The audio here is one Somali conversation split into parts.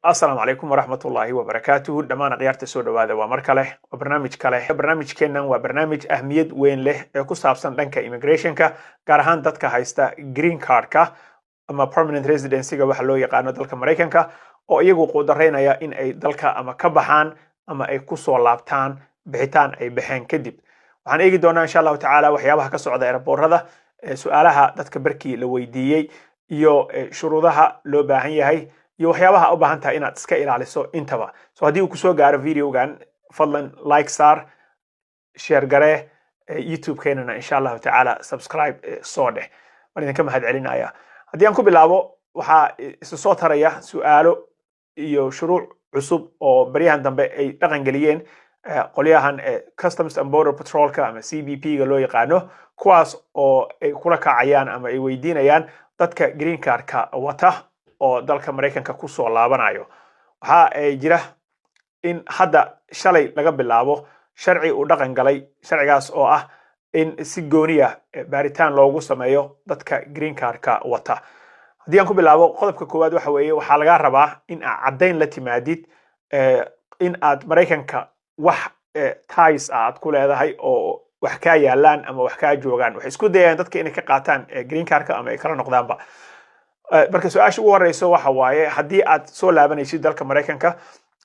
Asalaamu calaykum waraxmat ullaahi wabarakaatuhu. Dhammaan akhyaarta, soo dhowaada. Waa mar kale, waa barnaamij kale. Barnaamijkeennan waa barnaamij ahmiyad weyn leh ee ku saabsan dhanka immigrationka, gaar ahaan dadka haysta green cardka ama permanent residencyga waxa loo yaqaano dalka Maraykanka, oo iyagu quudaraynaya in ay dalka ama ka baxaan ama ay kusoo laabtaan bixitaan ay baxeen kadib. Waxaan eegi doonaa, insha Allahu tacaala, waxyaabaha ka socda airportada, su-aalaha dadka barkii la weydiiyey iyo shuruudaha loo baahan yahay iyo waxyaabaha u baahan tahay inaad iska ilaaliso intaba. So haddii uu kusoo gaaro videogan, fadlan like saar, share garee, YouTube keenana, insha Allahu tacaala, subscribe soo dheh. Waan idinka mahad celinaya. Haddii aan ku bilaabo, waxaa isu soo taraya su-aalo iyo shuruuc cusub oo baryahan dambe ay dhaqan geliyeen qolyahan Customs and Border Patrolka ama CBP ga loo yaqaano, kuwaas oo ay kula kacayaan ama ay weydiinayaan dadka green cardka wata oo dalka Maraykanka kusoo laabanayo. Waxa ay jira in hadda shalay laga bilaabo sharci uu dhaqan galay, sharcigaas oo ah in si gooniya baaritaan loogu sameeyo dadka green cardka wata. Haddii aan ku bilaabo qodobka koowaad, waxa weeye waxaa laga rabaa in aad caddayn la timaadid in aad Maraykanka wax ties ah aad ku leedahay oo wax kaa yaalaan ama wax kaa joogaan. Waxay isku dayayaan dadka inay ka qaataan green cardka ama ay kala noqdaanba. Marka su-aasha ugu horeyso waxa waaye, haddii aad soo laabanaysid dalka Maraykanka,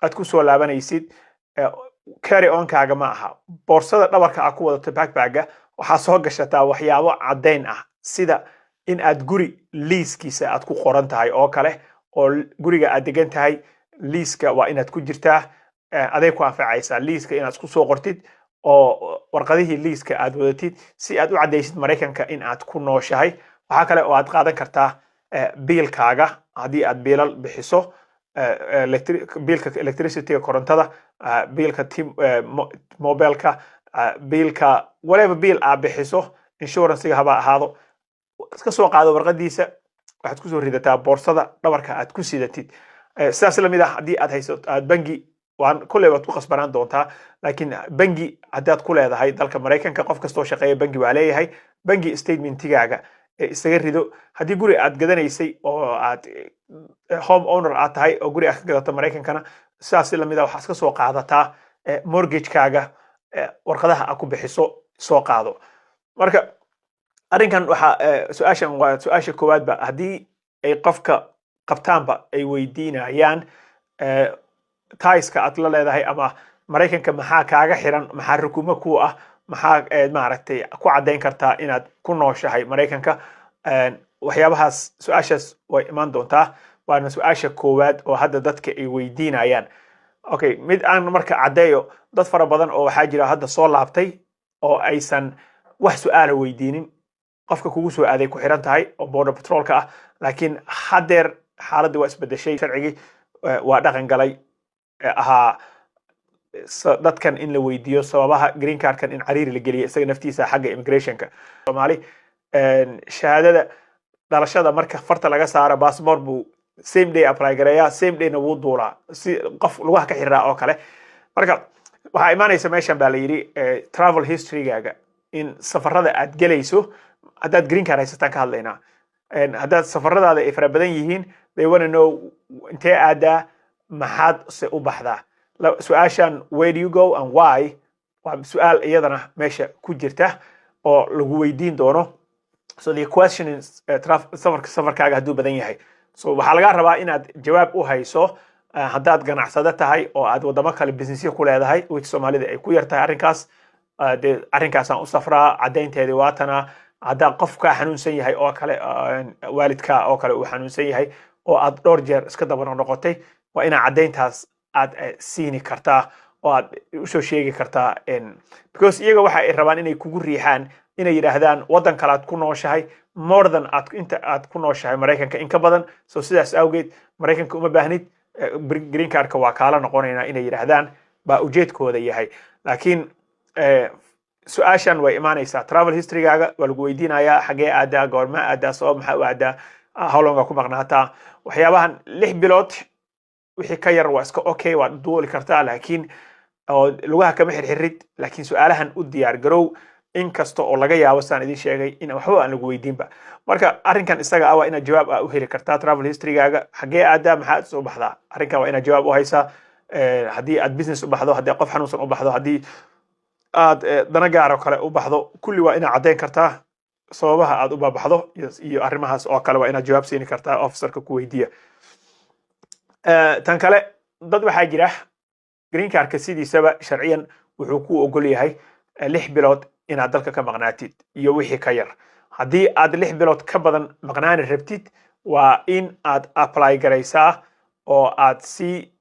aad ku soo laabanaysid carry onkaaga ma aha, boorsada dhabarka aad ku wadato, backpacka, waxaa soo gashataa waxyaabo caddayn ah, sida in aad guri liiskiisa aad ku qoran tahay oo kale, oo guriga aad degan tahay liiska waa inaad ku jirtaa. Aday ku anfacaysaa liiska inaad isku soo qortid oo warqadihii liiska aad wadatid, si aad u caddaysid Maraykanka in aad ku nooshahay. Waxaa kale oo aad qaadan kartaa biilkaaga, haddii aad biilal bixiso, biilka electricityga, korontada, biilka mobilka, biilka whatever biil aad bixiso, insurancega haba ahaado, iska soo qaado warqadiisa, waxaad kusoo ridataa boorsada dhabarka aad ku sidatid. Sidaas lamid ah, haddii aad hayso aad bangi, waan kolley waad ku khasbanaan doontaa, laakiin bangi haddaad ku leedahay dalka Maraykanka, qof kastoo shaqeeya bangi waa leeyahay, bangi statementigaaga isaga rido. Haddii guri aad gadanaysay oo aad home owner aad tahay oo guri aad ka gadato Maraykankana, sidaas lamid ah waxaad iska soo qaadataa mortgagekaaga, warqadaha aad ku bixiso soo qaado. Marka arrinkan waxa su-aashan waa su-aasha koowaadba haddii ay qofka qabtaanba ay weydiinayaan tieska aad la leedahay ama Maraykanka maxaa kaaga xiran, maxaa rukumo ku ah, maxaa maaragtay ku caddayn kartaa inaad ku nooshahay Maraykanka. Waxyaabahaas su-aashaas way imaan doontaa, waana su-aasha koowaad oo hadda dadka ay weydiinayaan. Okay, mid aan marka caddeeyo, dad fara badan oo waxaa jira hadda soo laabtay oo aysan wax su-aala weydiinin. Qofka kugu soo aaday ku xiran tahay oo Border Patrolka ah, laakiin haddeer xaaladii waa isbedeshay. Sharcigii waa dhaqan galay ahaa dadkan in la weydiiyo sababaha green cardkan in cariiri la geliya isaga naftiisa xagga immigrationka. Soomaali shahaadada dhalashada marka farta laga saaro, passport buu same day apply gareeyaa, same dayna wuu duulaa, si qof lugaha ka xiriraa oo kale. Marka waxaa imaanaysa meeshan baa la yidhi travel historygaaga, in safarada aad gelayso, haddaad green card haysataan ka hadlaynaa, haddaad safaradaada ay fara badan yihiin, they wanna know intee aadaa, maxaad se u baxdaa. Su-aashan "Where do you go and why?" waa su-aal iyadana meesha ku jirta oo lagu weydiin doono. So the question is, safarka, safarkaaga hadduu badan yahay, so waxaa laga rabaa inaad jawaab u hayso. Haddaad ganacsado tahay oo aad wadamo kale businessya ku leedahay, which Soomaalida ay ku yar tahay arrinkaas, dee arrinkaasaan u safraa, caddaynteedii waatana. Haddaa qof kaa xanuunsan yahay oo kale, waalidka oo kale uu xanuunsan yahay oo aad dhowr jeer iska daba noqotay, waa inaa caddayntaas aad siini kartaa oo aad usoo sheegi kartaa, because iyaga waxa ay rabaan inay kugu riixaan inay yidhaahdaan waddan kale aad ku nooshahay more than aad inta aad ku nooshahay Maraykanka in ka badan. So sidaas awgeed Maraykanka uma baahnid, green cardka waa kaala noqonaynaa inay yidhaahdaan baa ujeedkooda yahay. Laakiin su-aashan way imaanaysaa. Travel historygaaga waa lagu weydiinayaa: xagee aadaa, goorma aadaa, sabab maxaa u aadaa, how long ku maqnaataa. Waxyaabahan 6 bilood wixii ka yar waa iska okay, waad duuli kartaa, laakiin oo lugaha kama xirxirid. Laakiin su-aalahan u diyaar garow. In kasta oo laga yaabo, saan idin sheegay, in waxba aan lagu weydiinba. Marka arrinkan isaga ah waa inaad jawaab u heli kartaa. Travel historygaaga, xaggee aadaa, maxaad soo baxdaa, arrinkan waa inaad jawaab u haysaa. Haddii aad business u baxdo, haddii qof xanuunsan u baxdo, haddii aad dana gaar oo kale u baxdo, kulli waa inaad caddeyn kartaa sababaha aad u babaxdo iyo arrimahaas oo kale. Waa inaad jawaab siini kartaa officerka ku weydiiya. Tan kale, dad waxaa jira, green cardka sidiisaba sharciyan wuxuu ku ogol yahay 6 bilood inaad dalka ka maqnaatid iyo wixii ka yar. Haddii aad 6 bilood ka badan maqnaani rabtid, waa in aad apply garaysaa oo aad si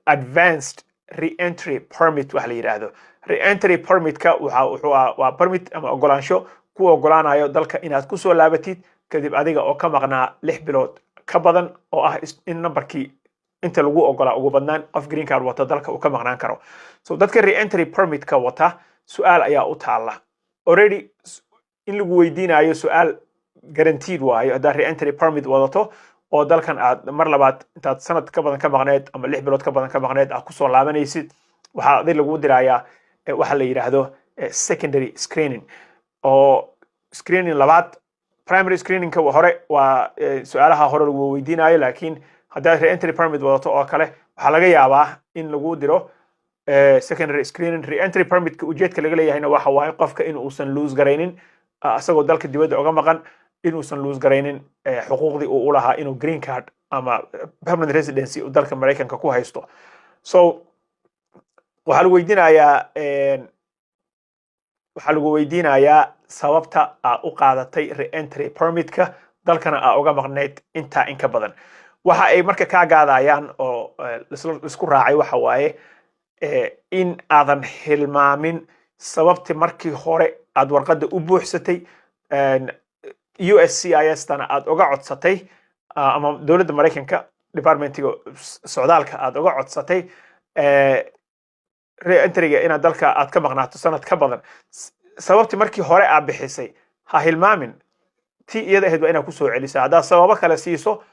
advanced reentry permit wax la yidhaahdo. Reentry permitka waxa wuxuu ah waa permit ama ogolaansho ku ogolaanayo dalka inaad kusoo laabatid kadib adiga oo ka maqnaa 6 bilood ka badan, oo ah in numberkii inta lagu ogolaa ugu badnaan qof green card wata dalka uu ka maqnaan karo. So dadka reentry permitka wata, su-aal ayaa u taalla already. In lagu weydiinayo su-aal guaranteed waayo haddaad reentry permit wadato oo dalkan aad mar labaad intaad sanad ka badan ka maqneed ama 6 bilood ka badan ka maqneed aad kusoo laabanaysid. Waxaa adig lagu dirayaa waxa la yidhaahdo secondary screening oo screening labaad. Primary screeningka hore waa su-aalaha hore lagu weydiinayo, laakiin haddaad reentry permit wadato oo kale, waxaa laga yaabaa in lagu diro secondary screening. Reentry permitka ujeedka laga leeyahayna waxa waaye qofka in uusan lose garaynin, isagoo dalka dibadda oga maqan, inuusan lose garaynin xuquuqdii uu u lahaa inuu green card ama permanent residency uu dalka Maraykanka ku haysto. So waxaa lagu weydiinayaa sababta aad u qaadatay reentry permitka, dalkana aa uga maqnayd intaa in ka badan. Waxa ay marka kaa gaadayaan oo isku raacay waxa waaye in aadan hilmaamin sababtii markii hore aad warqadda u buuxsatay, USCIS tana aad uga codsatay, ama dowladda Maraykanka departmentiga socdaalka aad uga codsatay reentryga, inaad dalka aad ka maqnaato sanad ka badan. Sababtii markii hore aad bixisay ha hilmaamin. Tii iyada ahayd waa inaad kusoo celisaa. Haddaad sababo kale siiso,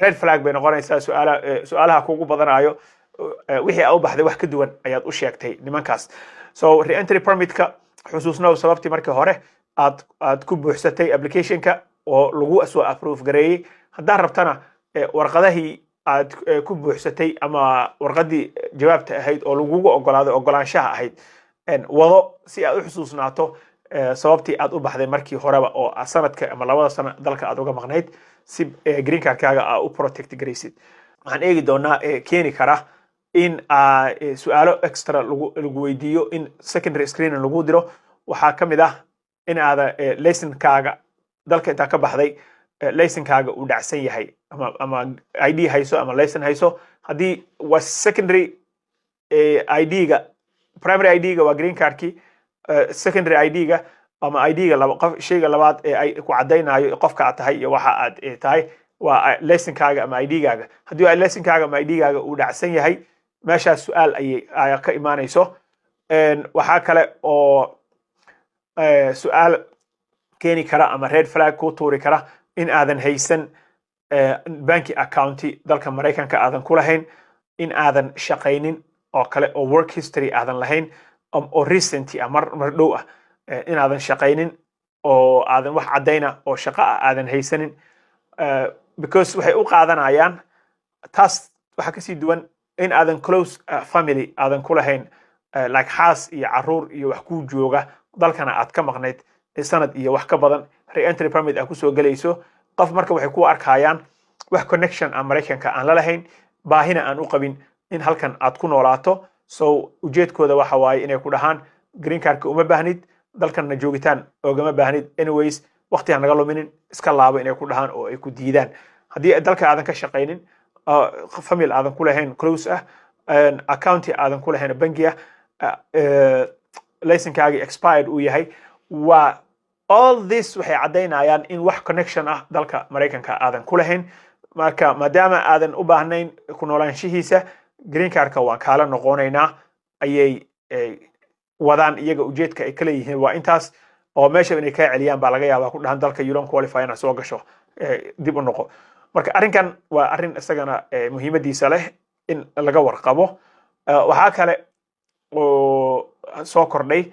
red flag bay noqonaysaa. Su-aalaha kugu badanayo, wixii aa u baxday wax ka duwan ayaad u sheegtay nimankaas. So reentry permitka xusuusnow sababtii markii hore aad ku buuxsatay applicationka oo lagu soo approve gareeyey. Haddaad rabtana, warqadahii aad ku buuxsatay ama warqadii jawaabta ahayd oo lagugu ogolaaday, ogolaanshaha ahayd, wado si aad u xusuusnaato sababtii aad u baxday markii horeba oo sanadka ama 2da sano dalka aad uga maqnayd, si green cardkaaga aa u protect garaysid. Waxaan eegi doonaa keeni kara in su-aalo extra lagu weydiiyo, in secondary screening lagu diro. Waxaa ka mid ah in aada laysankaaga dalka intaa ka baxday laysankaaga uu dhacsan yahay, ama ID hayso ama laysan hayso. Haddii waa secondary ID-ga, primary ID-ga waa green cardkii, secondary ID-ga ama ID-ga laba qof, shayga labaad ee ay ku caddaynayo qofka aad tahay iyo waxa aad tahay waa laysankaaga ama ID-gaaga. Haddii ay laysankaaga ama ID-gaaga uu dhacsan yahay, meeshaas su-aal ayay ay ka imaanayso. Waxaa kale oo su-aal keeni kara ama red flag ku tuuri kara in aadan haysan banki accounti dalka Maraykanka aadan ku lahayn, in aadan shaqaynin oo kale, oo work history aadan lahayn oo recent ah, mar dhow ah, inaadan shaqaynin oo aadan wax caddayna oo shaqo ah aadan haysanin, because waxay u qaadanayaan taas. Waxaa kasii duwan in aadan close family aadan ku lahayn, like xaas iyo caruur iyo wax kuu jooga, dalkana aad ka maqnayd sanad iyo wax ka badan, reentry permit aad kusoo gelayso qof. Marka waxay ku arkayaan wax connection aan Maraykanka aan la lahayn, baahina aan u qabin in halkan aad ku noolaato. So ujeedkooda waxa waaye inay ku dhahaan green cardka uma baahnid, dalkanna joogitaan oogama baahnid, anyways waqti aan naga luminin, iska laabo, inay ku dhahaan oo ay ku diidaan. Haddii dalka aadan ka shaqaynin, family aadan ku lahayn close ah, accounti aadan ku lahayn bangi ah, laysankaagii expired uu yahay, waa all this waxay caddaynayaan in wax connection ah dalka Maraykanka aadan ku lahayn. Marka maadaama aadan u baahnayn ku noolaanshihiisa, green cardka waan kaala noqonaynaa ayay wadaan. Iyaga ujeedka ay ka leeyihiin waa intaas, oo meesha inay kaa celiyaan baa laga yaabaa, ku dhahan dalka you don't qualify inaad soo gasho, dib u noqo. Marka arrinkan waa arrin isagana muhiimadiisa leh in laga warqabo. Waxaa kale oo soo kordhay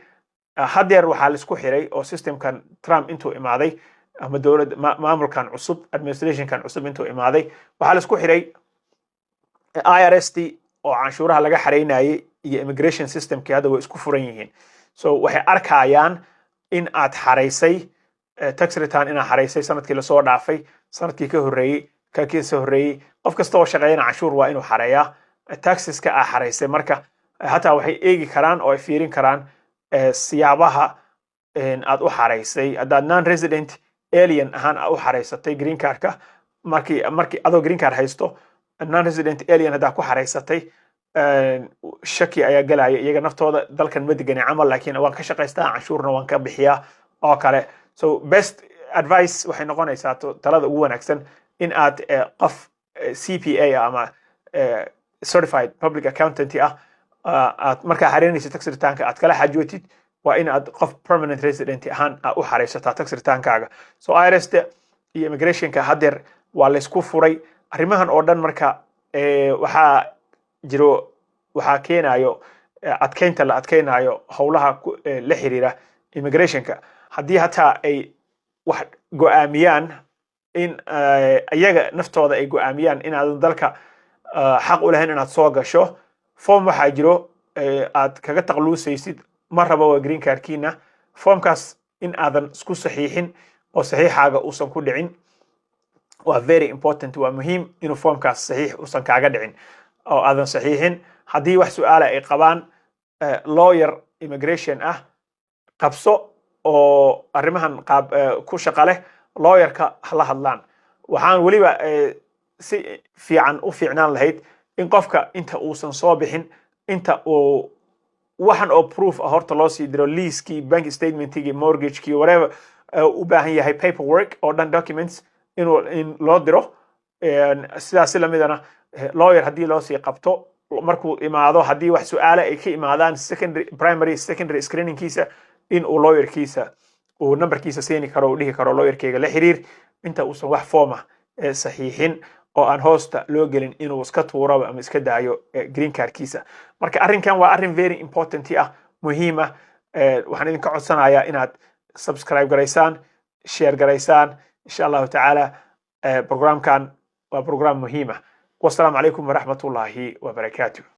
Haddeer waxaa laisku xiray oo systemkan Trump intuu imaaday ama dowlad maamulkan cusub, administrationkan cusub intuu imaaday, waxaa laisku xiray IRS t oo canshuuraha laga xaraynayay iyo immigration systemkii. Hadda way isku furan yihiin. So waxay arkayaan in aad xaraysay tax return, inaad xaraysay sanadkii lasoo dhaafay, sanadkii ka horreeyey, ka kasoo horreeyey. Qof kasta oo shaqeeyana canshuur waa inuu xareeyaa. Taxeska aa xaraysay marka hataa waxay eegi karaan oo ay fiirin karaan siyaabaha aad u xaraysay. Haddaad non resident alien ahaan aa u xaraysatay green cardka, markii adoo green card haysto non resident alien haddaa ku xaraysatay, shaki ayaa gelaya iyaga naftooda. Dalkan ma degani camal, laakiin waan ka shaqaystaa, canshuurna waan ka bixiyaa oo kale. So best advice waxay noqonaysaa, talada ugu wanaagsan, in aad qof CPA ama certified public accountant ah aad markaa xareynaysa tax returnka aad kala xajootid. Waa in aad qof permanent resident ahaan aad u xareysataa tax returnkaaga. So IRS iyo immigrationka haddeer waa laysku furay. Arrimahan oo dhan marka waxaa jiro, waxaa keenayo adkeynta la adkeynayo howlaha la xiriira immigrationka. Haddii hataa ay wax go'aamiyaan, in iyaga naftooda ay go'aamiyaan inaadan dalka xaq u lahayn inaad soo gasho, form waxaa jiro aad kaga taqluusaysid. Ma rabo waa green cardkiina. Formkaas in aadan isku saxiixin oo saxiixaaga uusan ku dhicin waa very important. Waa muhiim inuu formkaas saxiix uusan kaaga dhicin oo aadan saxiixin. Haddii wax su-aala ay qabaan, lawyer immigration ah qabso oo arrimahan qaab ku shaqa leh, lawyerka hala hadlaan. Waxaan weliba si fiican u fiicnaan lahayd in qofka inta uusan soo bixin, inta uu waxan oo proof ah horta loo sii diro, leasekii, bank statementigii, mortgagekii, whatever u baahan yahay, paperwork oo dhan, documents inuu in loo diro. Sidaas si lamidana lawyer haddii loo sii qabto, markuu imaado, haddii wax su-aale ay ka imaadaan secondary, primary, secondary screeningkiisa, in uu lawyerkiisa uu numberkiisa siini karo, uu dhihi karo lawyerkeyga la xiriir, inta uusan wax form ah saxiixin oo aan hoosta loo gelin inuu iska tuuraba ama iska daayo green cardkiisa. Marka arrinkan waa arrin very important ah, muhiim ah. Waxaan idinka codsanayaa inaad subscribe garaysaan, share garaysaan, insha Allahu tacaala. Programkan waa program muhiim ah. Wasalaamu calaykum waraxmatullahi wabarakaatu.